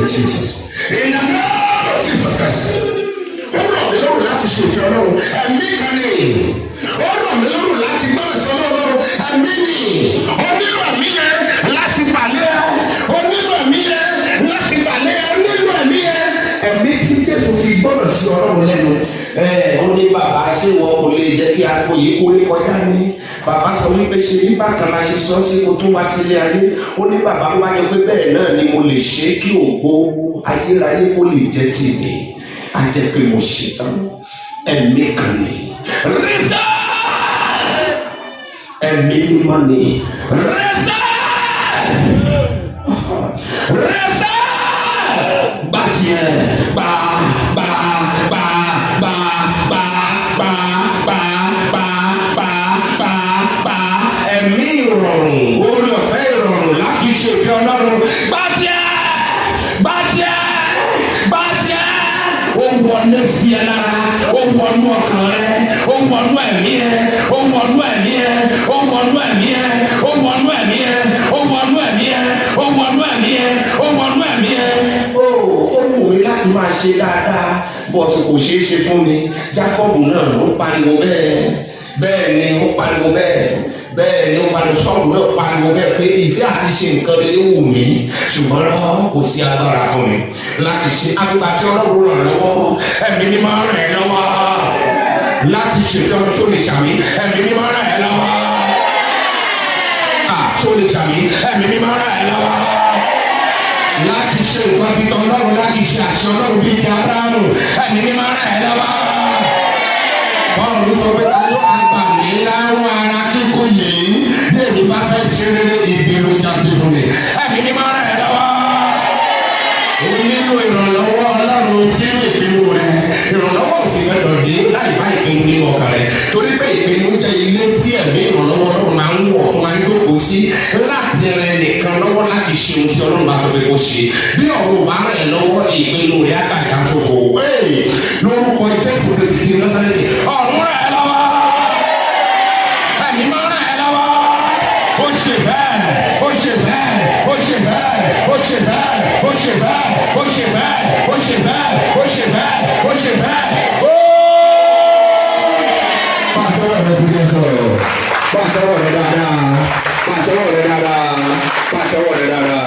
you, Jesus. In the name of Jesus Christ. Ó rọ̀ mí lọ́rùn láti ṣe ìfẹ́ Ọlọ́run. Ẹ̀mí kan ní. Ó rọ̀ mí lọ́rùn láti gbọ́dọ̀ sí Ọlọ́run. Ẹ̀mí ni. Ó nílò ẹ̀mí yẹn láti pàlẹ́ ẹ. Ó nílò ẹ̀mí yẹn láti pàlẹ́ ẹ. Ó nílò ẹ̀mí yẹn. Ẹ̀mí tí Jésù fi gbọ́dọ̀ sí Ọlọ́run lẹ́nu. Ẹ ó ní, "Bàbá, ṣé wọn kò lè jẹ́ kí aago yìí kórè kọjá ní?" Bàbá sọ wípé, "Ṣe bí bákan la ṣe sọ sí kó tó wá sílé ayé." Ó ní, "Bàbá, wá yẹ pé bẹ́ẹ̀ náà ni mo lè ṣe kí ògo ayérayé kó lè jẹ́ tèmi, á jẹ́ pé mo ṣetán." Ẹ̀mí kan ní rẹ́sẹ̀, ẹ̀mí mímọ́ ni rẹ́sẹ̀, rẹ́sẹ̀ gbàtiẹ̀, gbà, gbà, gbà, gbà, gbà, gbà, gbà, gbà, gbà, gbà, gbà. Ẹ̀mí ìrọ̀rùn, orí ọ̀fẹ́ ìrọ̀rùn láti ṣe ìfẹ́ Ọlọ́run, gbàtiẹ̀, gbàtiẹ̀, gbàtiẹ̀. Ó wọlé sí ẹ lára, ó wọnú ọkàn rẹ, ó wọnú ẹ̀mí ẹ, ó wọnú ẹ̀mí ẹ, ó wọnú ẹ̀mí ẹ, ó wọnú ẹ̀mí ẹ, ó wọnú ẹ̀mí ẹ, ó wọnú ẹ̀mí ẹ, ó wọnú ẹ̀mí ẹ. Ó wù mí láti máa ṣe dáadáa, but kò ṣeé ṣe fún mi. Jákọ́bù náà ó pariwo bẹ́ẹ̀. Bẹ́ẹ̀ ni ó pariwo bẹ́ẹ̀. Bẹ́ẹ̀ ni ó pariwo. Sọ́ọ̀bù náà pariwo bẹ́ẹ̀ pé ìfẹ́ àti ṣe nǹkan rere wù mí, ṣùgbọ́n lọ́wọ́ kò sí agbára fún mi láti ṣe. Àgbà tí Ọlọ́run ràn lọ́wọ́. Ẹ̀mí mímọ́ ràn ẹ́ lọ́wọ́ láti ṣètò ọ̀rọ̀ tó lè ṣàmì. Ẹ̀mí mímọ́ ràn ẹ́ lọ́wọ́ tó lè ṣàmì. Ẹ̀mí mímọ́ ràn ẹ́ lọ́wọ́ láti ṣe nǹkan títọ́ Ọlọ́run, láti ṣe àṣẹ Ọlọ́run bíi ti Abrahamu. Ẹ̀mí mímọ́ ràn ẹ́ lọ́wọ́. Bọ́ọ̀lù sọ pé, "Ta ló àgbà mí lárún ara kíkú yìí? Bí èmi bá fẹ́ ṣe rere, ìbéèrè já sí fún mi." Ẹ̀mí mímọ́ ràn ẹ́ lọ́wọ́. O nílò ìrànlọ́wọ́ Ọlọ́run sínú ìpinnu rẹ. Ìrànlọ́wọ́ ò sì gbọdọ̀ dé láì bá ìpinnu nínú ọkàn rẹ, torí pé ìpinnu jẹ́ ilé tí ẹ̀mí ìrànlọ́wọ́ Ọlọ́run máa ń wọ̀, tó máa ń jókòó sí láti rẹ nìkan lọ́wọ́ láti ṣe ohun tí Ọlọ́run bá sọ pé kó ṣe. Bí ọ̀run ò bá rẹ̀ lọ́wọ́, ìpinnu rẹ̀ á kàkà ṣòfò. Lórúkọ Jésù Kristi ti Násárẹ́tì, ọ̀run rẹ̀ lọ́wọ́, ẹ̀mí máa rẹ̀ lọ́wọ́. Ó ṣe bẹ́ẹ̀, ó ṣe bẹ́ẹ̀, ó ṣe bẹ́ẹ̀, ó ṣe bẹ́ẹ̀, ó ṣe bẹ́ẹ̀, ó ṣe bẹ́ẹ̀, ó ṣe bẹ́ẹ̀, ó ṣe bẹ́ẹ̀, ó ṣe bẹ́ẹ̀, ó. Pàtẹ́wọ́ rẹ fún Jésù. Pàtẹ́wọ́ rẹ dáadáa. Pàtẹ́wọ́ rẹ dáadáa. Pàtẹ́wọ́ rẹ dáadáa.